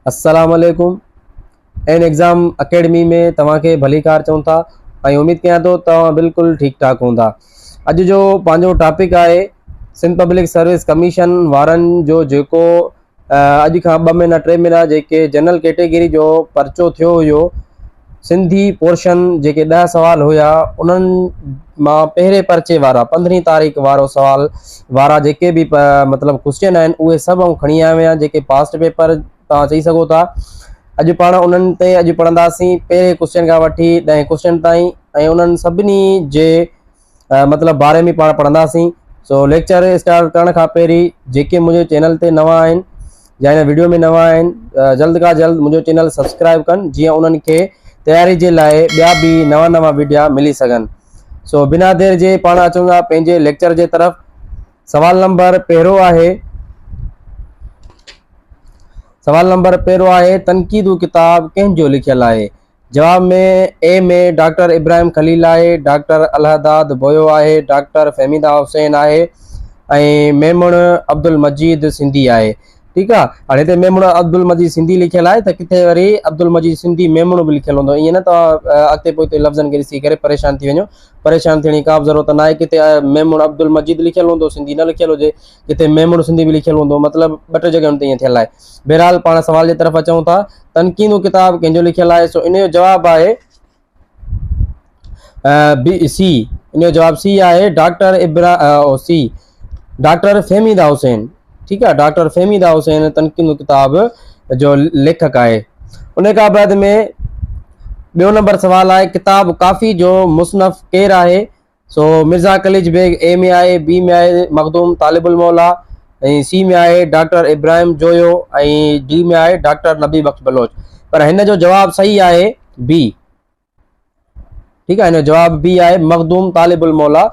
السلام عليڪم N exam academy ۾ توهان کي ڀليڪار چئون ٿا ۽ اميد ڪيان ٿو توهان بلڪل ٺيڪ ٺاڪ هوندا اڄ جو پنهنجو ٽاپڪ آهي سنڌ پبلڪ سروس ڪميشن وارن جو جيڪو اڄ کان ٻه مهينا ٽي مهينا جيڪي جنرل ڪيٽيگري جو پرچو ٿيو هيو سنڌي پورشن جيڪي ڏهه سوال هيا انهن مان پهرين پرچي وارا پندرهين تاريخ وارو سوال وارا جيڪي به مطلب ڪوشچن آهن اهي سڀ آئون کڻي آيو آهيان جيڪي پاسٽ پيپر توهان چئي سگهو ٿا اڄ پاڻ انهن تي اڄ پڙهنداسين پهرين ڪوشچن کان وٺي ڏهين ڪوشچن تائين ۽ انهن سڀني جي مطلب باري ۾ پاڻ پڙهنداسين سو ليڪچر اسٽارٽ ڪرڻ کان پهرين جيڪي منهنجي چينل تي نوان آهن يا هن ويڊيو ۾ نوان آهن جلد کان جلد منهنجو چينل سبسڪرائب ڪن جيئن انهن کي تياري جي لاء ٻيا به نوان نوان ويڊيا ملي سگهن سو بنا دير جي پاڻ اچون ٿا پنهنجي ليڪچر جي طرف سوال نمبر پهريون آهي سوال نمبر پهريون آهي تنقيدو ڪتاب ڪنهن جو لکيل آهي جواب ۾ اي ۾ ڊاڪٽر ابراهيم خليل آهي، ڊاڪٽر الهداد ڀويو آهي، ڊاڪٽر فهميده حسين آهي ۽ ميمڻ عبدالمجيد سنڌي آهي. ٺيڪ آ هاڻي هتي ميمڻ عبدالمجيد سنڌي لکيل آهي ته ڪٿي وري عبدالمجيد سنڌي ميمڻ به لکيل هوندو ائين نه توهان اڳتي پوئتي لفظن کي ڏسي ڪري پريشان ٿي وڃو پريشان ٿيڻ جي ڪا به ضرورت ناهي ڪٿي ميمڻ عبدالمجيد لکيل هوندو سنڌي نه لکيل هجي ڪٿي ميمڻ سنڌي به لکيل هوندو مطلب ٻه ٽي جڳهين تي ائين ٿيل آهي بهرحال پاڻ سوال جي طرف اچون ٿا تنقيدون ڪتاب ڪنهن جو لکيل آهي سو ان جو جواب آهي بي سي ان جو جواب سي آهي doctor ابرا C doctor Fahmida Hussain ٺيڪ آهي ڊاڪٽر فهميده حسين تنقيدون ڪتاب جو ليکڪ آهي ان کان بعد ۾ ٻيو نمبر سوال آهي ڪتاب ڪافي جو مصنف ڪير آهي سو مرزا قليچ بيگ اي ۾ آهي، بي ۾ آهي مخدوم طالب الموليٰ ۽ سي ۾ آهي ڊاڪٽر ابراهيم جويو ۽ ڊي ۾ آهي ڊاڪٽر نبي بخش بلوچ پر هن جو جواب صحيح آهي بي ٺيڪ آهي هن جو جواب بي آهي مخدوم طالب الموليٰ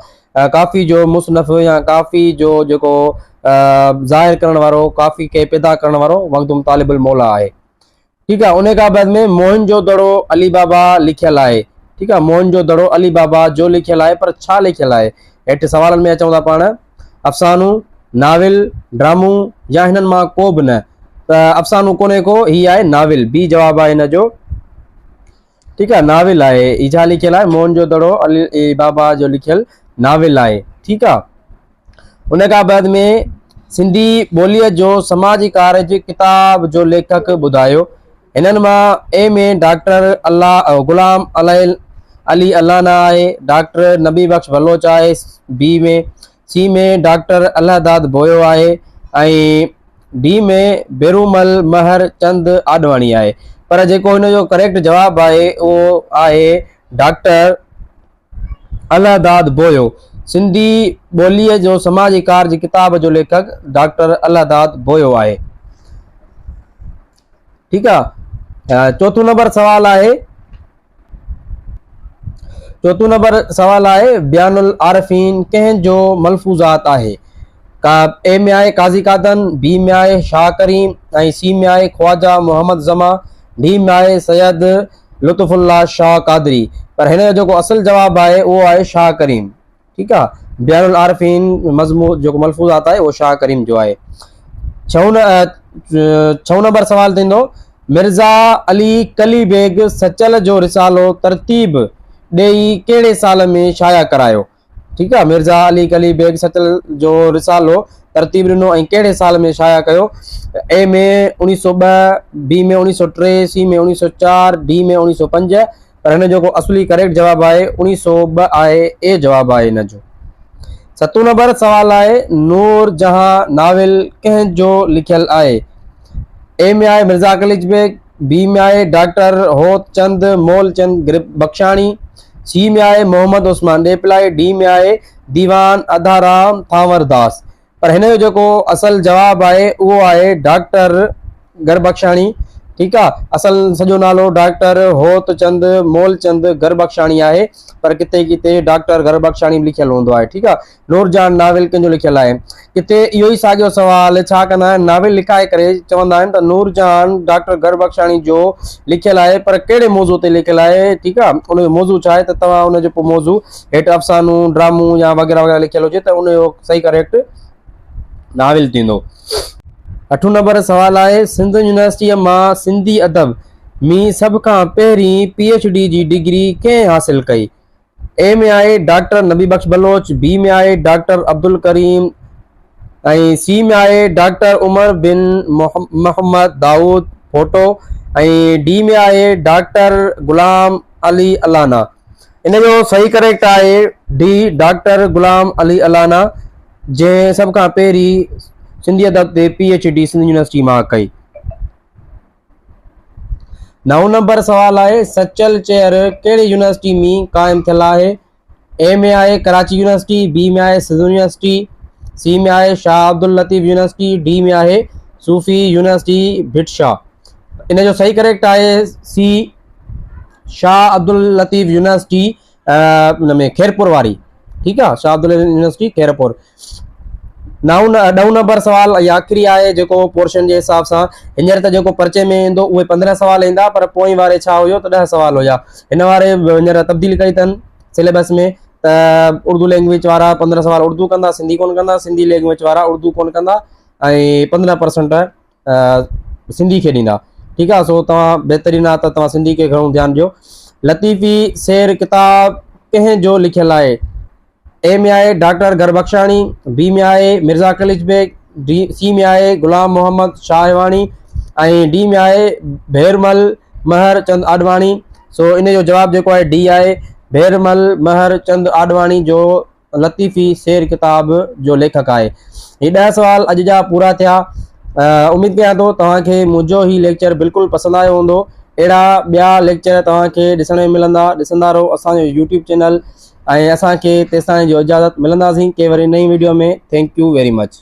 ڪافي جو مصنف يا ڪافي جو جيڪو ظاهر ڪرڻ وارو ڪافي کي پيدا ڪرڻ وارو مخدوم طالب الموليٰ آهي ٺيڪ آ انهي کان بعد ۾ موهن جو دڙو علي بابا لکيل آهي ٺيڪ آ موهن جو دڙو علي بابا جو لکيل آهي پر ڇا لکيل آهي هيٺ سوالن ۾ اچون ٿا پاڻ افسانو ناول ڊرامو يا هنن مان ڪو به نه ته افسانو ڪونهي ڪو هي آهي ناول بي جواب آهي هن جو ٺيڪ آ ناول آهي هي ڇا لکيل آهي موهن جو دڙو علي بابا جو لکيل ناول آهي ٺيڪ آ ان کان بعد ۾ سنڌي ٻوليء جو سماجي ڪارج ڪتاب جو ليکڪ ٻڌايو. هنن مان اي ۾ ڊاڪٽر الله غلام علي الانا آهي، ڊاڪٽر نبي بخش بلوچ آهي، بي ۾، سي ۾ ڊاڪٽر الهداد ڀويو آهي ۽ ڊي ۾ بيرومل مهر چند آڏواڻي آهي. پر جيڪو هن جو ڪريڪٽ جواب آهي اهو آهي ڊاڪٽر الهداد ڀويو، سنڌي ٻوليء جو سماجي ڪارج ڪتاب جو ليکڪ ڊاڪٽر الهداد ڀويو آهي. ٺيڪ آ چوٿون نمبر سوال آهي چوٿون نمبر سوال آهي بيان العارفين ڪنهن جو ملفوظات آهي ڪا اي ۾ آهي قاضي قادن بي ۾ آهي شاهه ڪريم ۽ سي ۾ آهي خواجه محمد زمان ڊي ۾ آهي سيد لطف الله شاهه قادري پر هن جو جيڪو اصل جواب آهي اهو آهي شاهه ڪريم ٺيڪ آ بيان العارفين مضمون جيڪو ملفوظات آهي اهو شاهه ڪريم جو آهي ڇهون ڇهون نمبر سوال ٿيندو مرزا علي قلي بيگ سچل جو رسالو ترتيب ڏيئي ڪهڙي سال ۾ شايع ڪرايو ٺيڪ آ مرزا علي قلي بيگ سچل جو رسالو ترتيب ڏنو ۽ ڪهڙي سال ۾ شايع ڪيو؟ اي ۾ اوڻيهه سؤ ٻه، بي ۾ اوڻيهه سؤ ٽي، سي ۾ اوڻيهه سؤ چار، ڊي ۾ اوڻيهه سؤ پنج پر هن جو اصلي ڪريڪٽ جواب آهي اوڻيهه سؤ ٻه آهي اي جواب آهي هن جو. ستون نمبر سوال آهي نور جهان ناول ڪنهن جو لکيل آهي؟ اي ۾ آهي مرزا قليچ بيگ، بي ۾ آهي ڊاڪٽر هوتچند مولچند گربخشاڻي، سي ۾ آهي محمد عثمان ڏيپلائي، ڊي ۾ آهي ديوان اڌارام ٿانورداس. پر هن جو جيڪو اصل جواب آهي اهو آهي ڊاڪٽر گربخشاڻي ٺيڪ آ اصل سڄو نالو ڊاڪٽر هوتچند مولچند گربخشاڻي آهي پر ڪٿي ڪٿي ڊاڪٽر گربخشاڻي به لکيل هوندو آهي ٺيڪ آ نورجهان ناول ڪنهن جو لکيل آهي؟ ڪٿي اهو ئي ساڳيو سوال ڇا ڪندا آهن ناول لکائي ڪري چوندا آهن ته نورجهان ڊاڪٽر گربخشاڻي جو لکيل آهي پر ڪهڙي موضوع تي لکيل آهي ٺيڪ آهي ان جو موضوع ڇا آهي ته توهان ان جو پوء موضوع هيٺ افسانو ڊرامو يا وغيره وغيره لکيل هجي ته ان جو صحيح ڪريڪٽ ناول ٿيندو. اٺون نمبر سوال آهي سنڌ يونيورسٽيء مان سنڌي ادب ۾ سڀ کان پهرين پي ايڇ ڊي جي ڊگري ڪنهن حاصل ڪئي؟ اي ۾ آهي ڊاڪٽر نبي بخش بلوچ، بي ۾ آهي ڊاڪٽر عبدالڪريم ۽ سي ۾ آهي ڊاڪٽر عمر بن محمد دائود ڦوٽو ۽ ڊي ۾ آهي ڊاڪٽر غلام علي الانا. ان جو صحيح ڪريڪٽ آهي ڊي ڊاڪٽر غلام علي الانا جنهن سڀ کان پهرين سنڌي ادب تي P H D Sindh university مان ڪئي. نائون نمبر سوال آهي سچل چيئر ڪهڙي يونيورسٽي ۾ قائم ٿيل آهي؟ اي ۾ آهي ڪراچي يونيورسٽي، بي ۾ آهي سنڌ يونيورسٽي، سي ۾ آهي شاهه عبداللطيف يونيورسٽي، ڊي ۾ آهي صوفي يونيورسٽي ڀٽ شاهه. ان جو صحيح ڪريڪٽ آهي سي شاهه عبداللطيف يونيورسٽي ان ۾ خيرپور واري ٺيڪ آ شاهه عبداللطيف يونيورسٽي خيرپور. نائون ڏهون نمبر سوال ۽ آخري آهي جيڪو پورشن جي حساب سان هينئر ته جيڪو پرچي ۾ ايندو اهي 15 سوال ايندا پر پوئين واري ڇا هيو ته 10 سوال هيا هن واري هينئر تبديل ڪئي اٿن سليبس ۾ ته اردو لينگويج وارا 15 سوال اردو ڪندا سنڌي ڪون ڪندا سنڌي لينگويج وارا اردو ڪون ڪندا ۽ 15% سنڌي کي ڏيندا ٺيڪ آ سو توهان بهترين آ ته توهان سنڌي کي گهڻو ڌيان ڏيو لطيفي سير ڪتاب ڪنهن جو لکيل آهي اي ۾ آهي ڊاڪٽر گربخشاڻي، بي ۾ آهي مرزا قليچ بيگ، ڊي سي ۾ آهي غلام محمد شاهواڻي ۽ ڊي ۾ آهي ڀيرمل مهر چند آڏواڻي. سو ان جو جواب جيڪو آهي ڊي آهي ڀيرمل مهر چند آڏواڻي جو لطيفي سير ڪتاب جو ليکڪ آهي. هي ڏهه سوال اڄ جا پورا ٿيا. اميد ڪيان ٿو توهان کي منهنجو هي ليڪچر بلڪل پسند آيو هوندو. اهڙا ٻيا ليڪچر توهان کي ڏسڻ ۾ ملندا. ڏسندا رهو اسان جو يوٽيوب چينل. ۽ اسان کي تيستائين جو اجازت ملنداسين ڪي وري نئين video ۾ thank you very much.